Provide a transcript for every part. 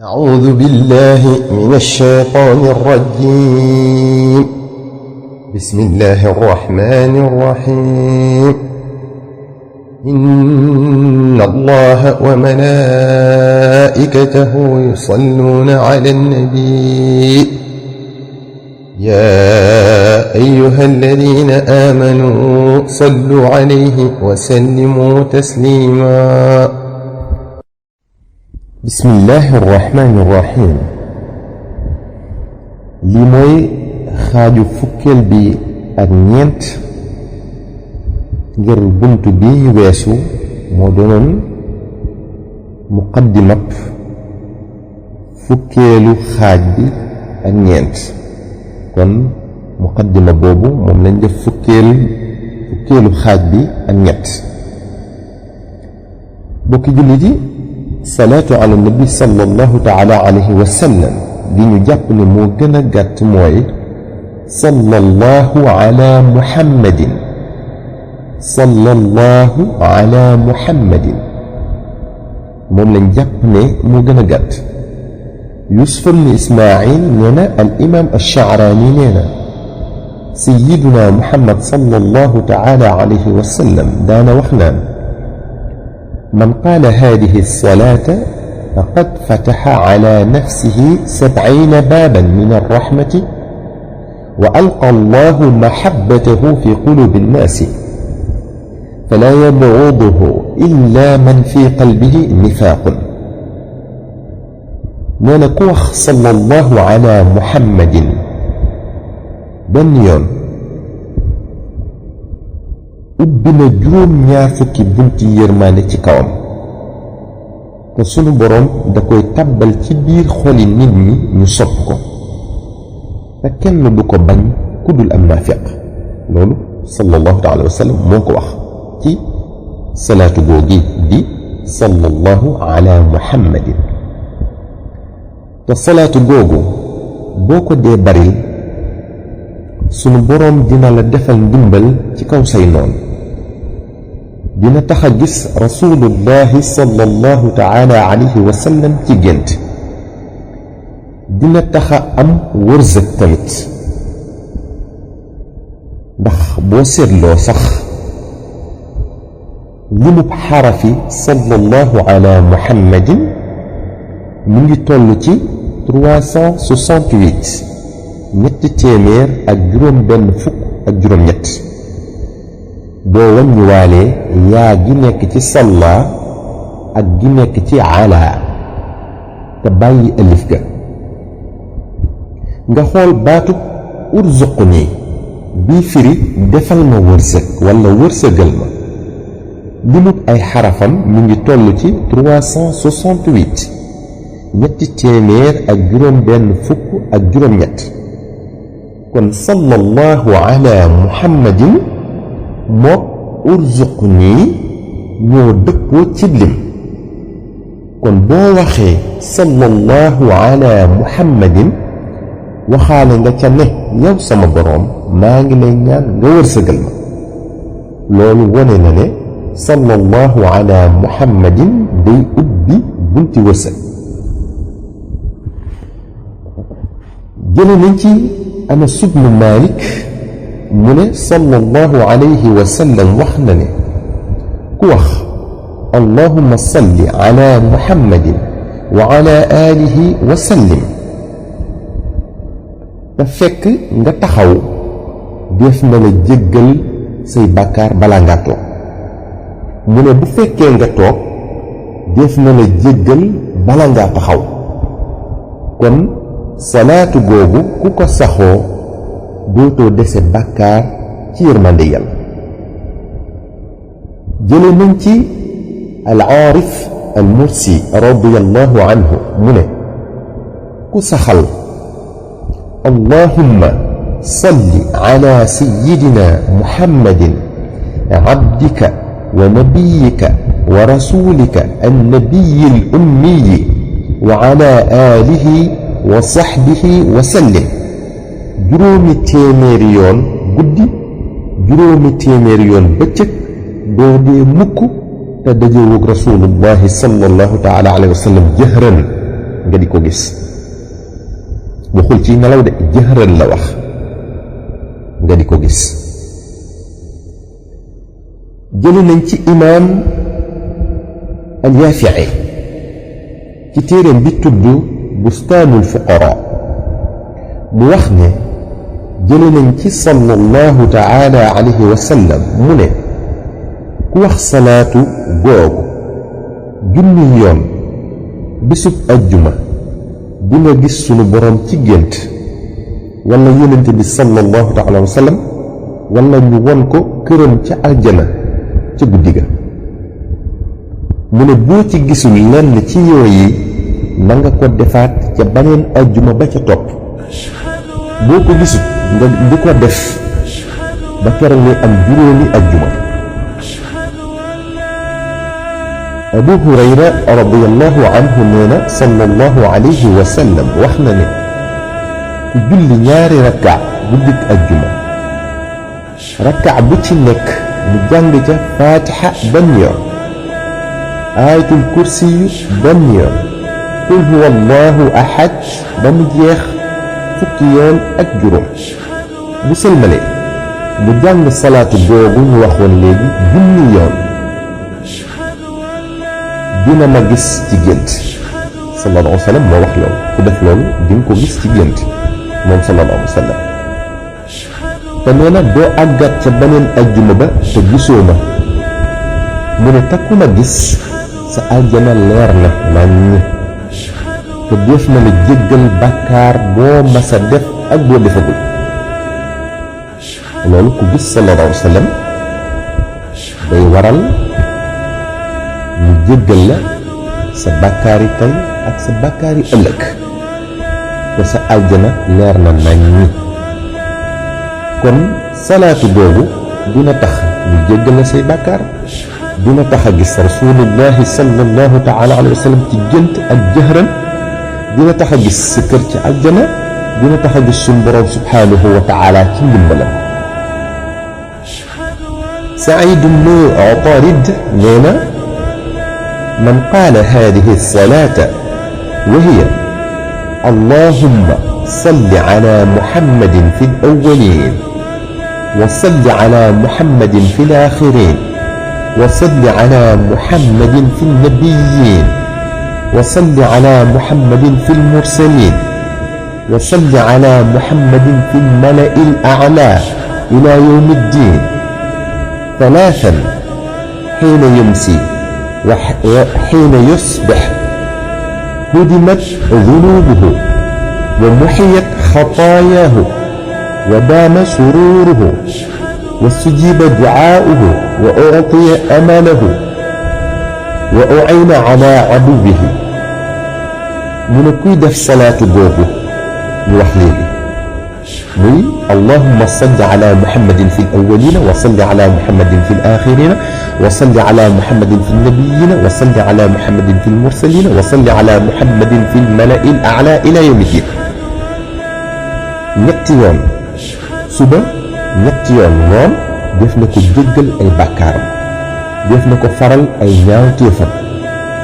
أعوذ بالله من الشيطان الرجيم. بسم الله الرحمن الرحيم. إن الله وملائكته يصلون على النبي يا أيها الذين آمنوا صلوا عليه وسلموا تسليما. بسم الله الرحمن الرحيم. li mooy xaaju fukkeel bi ak ñeent ngir bunt bi weesu moo doonoon muqaddimat fukkeelu xaaj bi ak ñeent, kon muqaddima boobu moom lañ def fukkeelu xaaj bi ak ñett. bokki jullit yi, salaatu ala nabi sallallahu taala alayhi wa sallam li ñu jàpp ne moo gën a gàtt mooy sallallahu ala muhammadin, sallallahu ala muhammadin moom lañ jàpp ne moo gën a gàtt. Yusuf ibn Ismaayil nee na al imam ash-Sha'raani nee na sayyiduna muhammad sallallahu taala alayhi wa sallam daana wax naan من قال هذه الصلاة فقد فتح على نفسه 70 بابا من الرحمة وألقى الله محبته في قلوب الناس فلا يبغضه إلا من في قلبه نفاق. نكوخ صلى الله على محمد بنيون ubbi na juróom-ñaar fukki bunti yërmaande ci kawam, te sunu boroom da koy tàbbal ci biir xoli nit ñi ñu sopp ko, te kenn du ko bañ ku dul am naafiq. loolu sallallahu taala wa sallam moo ko wax ci salaatu googi di sallallahu ala muhammadin. te salaatu googu boo ko dee baril sunu boroom dina la defal ndimbal ci kaw say noon, dina tax a gis rasulullahi sallallahu taala alayhi wa sallam ci gént, dina tax a am wërsëg tamit, ndax boo seetloo sax limub xarafi sallallahu ala muhammadin mu ngi toll ci 368, ñetti téeméer ak juróom benn fukk ak juróom ñett, boo wàññiwaalee yaa gi nekk ci salla ak gi nekk ci ala te bàyyi alif ga. nga xool baatub urzuqni bii firi defal ma wërsëg walla wërsëgal ma, limut ay xarafam mi ngi toll ci 368, ñetti téeméer ak juróom benn fukk ak juróom ñett. kon sallallahu ala muhammadin mook urzuqni ñoo dëppoo ci lim. kon boo waxee sallallahu ala muhammadin waxaale nga ca ne yow sama boroom maa ngi lay ñaan nga wërsëgal ma. loolu wone na ne sallallahu ala muhammadin day ubbi bunti wërsëg. jële nañ ci Anas ibn Malik mu ne sallallahu alayhi wa sallam wax na ne ku wax allahumma salli ala muhammadin wa ala alihi wa sallim te fekk nga taxaw def na la jéggal say bàkkaar balaa ngaa toog. mu ne bu fekkee nga toog def na la jéggal bala ngaa taxaw. kon salaatu googu ku ko saxoo dootoo dese bàkkaar ci yërmande Yàlla. jële nañ ci al aarif al mursi radiyallahu anhu mu ne ku saxal allahumma salli ala sayyidina muhammadin abdika wa nabiyika wa rasulika annabiyi al ummiyi wa ala alihi wa sahbihi wa sallim juróomi téeméeri yoon guddi, juróomi téeméeri yoon bëccëg, doo dee mukk te dajewug rasulullahi sallallahu taala alayhi wa sallam jëhran nga di ko gis waxul ci nelaw de jëhran la wax nga di ko gis jëli nañ ci imaam al-Yaafi'i ci téeréem bi tudd bustaanul fuqaraa mu wax ne jëli nañ ci sallallahu taala alayhi wa sallam mu ne ku wax salaatu googu junni yoon bisub ajjuma di nga gis sunu boroom ci gént wala yonente bi sallallahu taala alayhi wa sallam wala ñu won ko këram ca aljana ca guddi ga mu ne boo ci gisul lenn ci yooyi na nga ko defaat ca baneen ajjuma ba ca topp boo ko gisul nga di ko def ba keroog ngay am juróomi ajjuma Abu Hurayra radiyallahu anhu nee na sallallahu alayhi wa sallam wax na ne ku julli ñaari rakka guddik ajjuma rakka bu ci nekk mu jàng ca faatiha benn yoon aayatul kursiyu benn yoon qul huwa allahu ahad ba mu jeex fukki yoon ak juróom bu sëlmalee mu jàng salaatu googu ñu waxoon léegi junni yoon dina ma gis ci gént sallallahu alayhi wa sallam moo wax loolu ku def loolu di nga ko gis ci gént moom sallallahu alayhi wa sallam te nee na doo àggat ca beneen ajjuma ba te gisoo ma mu ne takku ma gis sa aljana leer na naññ te def na la jéggal bàkkaar boo masa def ak boo defagul loolu ku gis sallallahu alayhi wa sallam day waral ñu jéggal la sa bàkkaari tey ak sa bàkkaari ëllëg te sa aljana leer na naññ kon salaatu boobu dina tax ñu jéggal la say bàkkaar dina tax a gis rasulullahi sallallahu taala alayhi wa sallam ci gént ak jëhran dina tax a gis sa kër ci aljana dina tax a gis suñu borom subhanahu wa taala ci ndimbalam Saïd ibn Utarid nee na man qaala hadihi salata wa hiya allahumma salli ala muhammadin fi al-awwalin wa salli ala muhammadin fi al-akhirin wa salli ala muhammadin fi an-nabiyyin وصل على محمد في المرسلين وصل على محمد في الملأ الأعلى إلى يوم الدين ثلاثا حين يمسي وحين يصبح هدمت ذنوبه ومحيت خطاياه ودام سروره واستجيب دعاؤه وأعطي أمله وأعين على عدوه من كوي دف صلاة بوبو يوحليلي مي اللهم صل على محمد في الأولين وصل على محمد في الآخرين وصل على محمد في النبيين وصل على محمد في المرسلين وصل على محمد في الملأ الأعلى إلى يوم الدين ñetti yoon suba ñetti yoon moom def na ko jéggal ay bàkkaaram def na ko faral ay ñaawteefam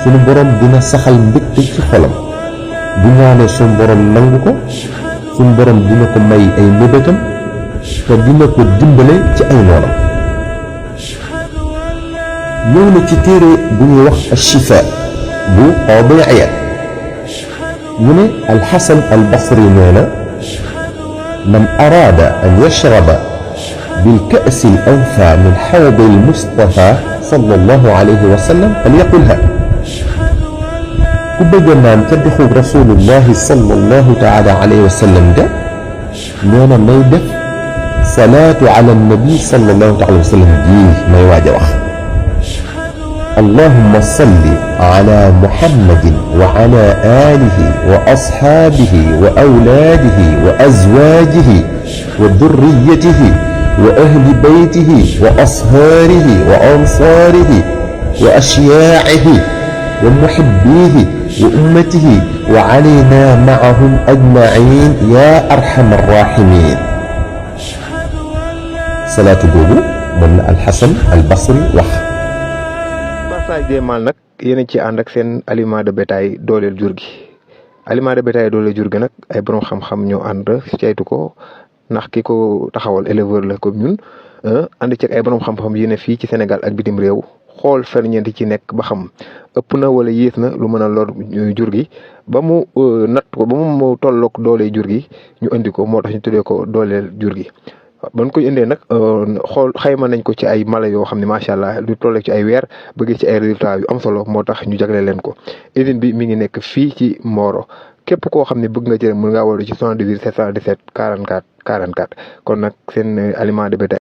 sunu borom dina saxal mbégte ci xolam bu ñaanee sunu borom nangu ko sunu borom dina ko may ay mébétam te dina ko dimbale ci ay noonam ñëw na ci téere bu ñuy wax ash-Shifa bu Qaadi Iyaad mu ne al-Hasan al-Basri nee na man araada an yashraba بالكأس الأوفى من حوض المصطفى صلى الله عليه وسلم فليقلها كبجنا تدخل رسول الله صلى الله تعالى عليه وسلم ده نانا ميدف صلاة على النبي صلى الله عليه وسلم دي ما يواجه اللهم صل على محمد وعلى آله وأصحابه وأولاده وأزواجه وذريته وأهل بيته وأصهاره وأنصاره وأشياعه ومحبيه وأمته وعلينا معهم أجمعين يا أرحم الراحمين صلاة بوبو من الحسن البصري وخ passage des mâles nag yéen ci ànd ak seen aliment de bétail dooleel jur gi aliment de bétail doole jur gi nag ay borom xam-xam ñoo ànd ceytu ko ndax ki ko taxawal éleveur la comme ñun ànd ci ay borom xam-xam yi ne fii ci Sénégal ak bitim réew xool ferñeent ci nekk ba xam ëpp na wala yées na lu mën a lor jur gi ba mu natt ko ba mu tolloog doole jur gi ñu indi ko moo tax ñu tuddee ko dooleel jur gi. ban koy indee nag xool xayma nañ ko ci ay mala yoo xam ne macha allah lu toll ci ay weer bëgg ci ay résultats yu am solo moo tax ñu jagle leen ko usine bi mi ngi nekk fii ci Mboro képp koo xam ne bëgg nga jël mën ngaa woote ci 78 717 44 44 kon nag seen aliment de bétail